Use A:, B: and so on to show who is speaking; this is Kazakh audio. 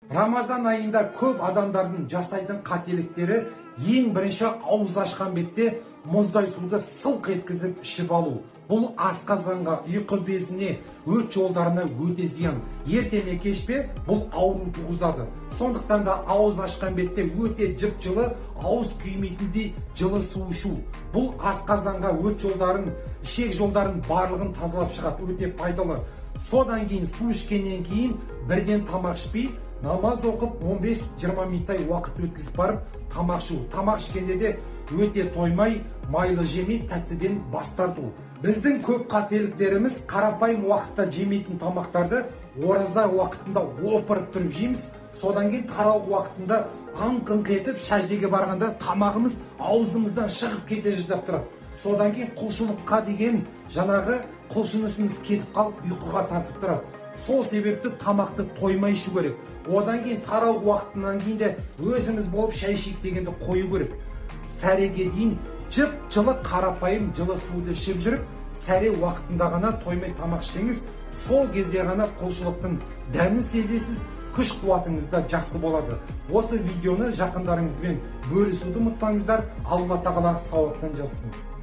A: Рамазан айында көп адамдардың жасайтын қателіктері: ең бірінші, ауыз ашқан бетте мұздай суды сылқ еткізіп ішіп алу. Бұл асқазанға, ұйқы безіне, өт жолдарына өте зиян. Ерте ме, кеш пе, бұл ауру туғызады. Сондықтан да ауыз ашқан бетте өте жып жылы, ауыз күймейтіндей жылы су ішу. Бұл асқазанға, өт жолдарын, ішек жолдарын барлығын тазалап шығады, өте пайдалы. Содан кейін, су ішкеннен кейін бірден тамақ ішпей, намаз оқып, 15-20 минуттай уақыт өткізіп барып тамақ ішу. Тамақ ішкенде де өте тоймай, майлы жемей, тәттіден бас тарту. Біздің көп қателіктеріміз: қарапайым уақытта жемейтін тамақтарды ораза уақытында опырып тұрып жейміз. Содан кейін тарауых уақытында аңқ етіп, сәждеге барғанда тамағымыз аузымыздан шығып кете жаздап тұрады. Содан кейін құлшылыққа деген жаңағы құлшынысымыз кетіп қалып, ұйқыға тартып тұрады. Сол себепті тамақты тоймай ішу керек. Одан кейін тарауых уақытынан кейін де өзіміз болып шай ішейік дегенді қою керек. Сәреге дейін жып жылы, қарапайым жылы суды ішіп жүріп, сәре уақытында ғана тоймай тамақ ішсеңіз, сол кезде ғана құлшылықтың дәмін сезесіз, күш қуатыңыз да жақсы болады. Осы видеоны жақындарыңызбен бөлісуді ұмытпаңыздар. Алла Тағала сауаптан жазсын.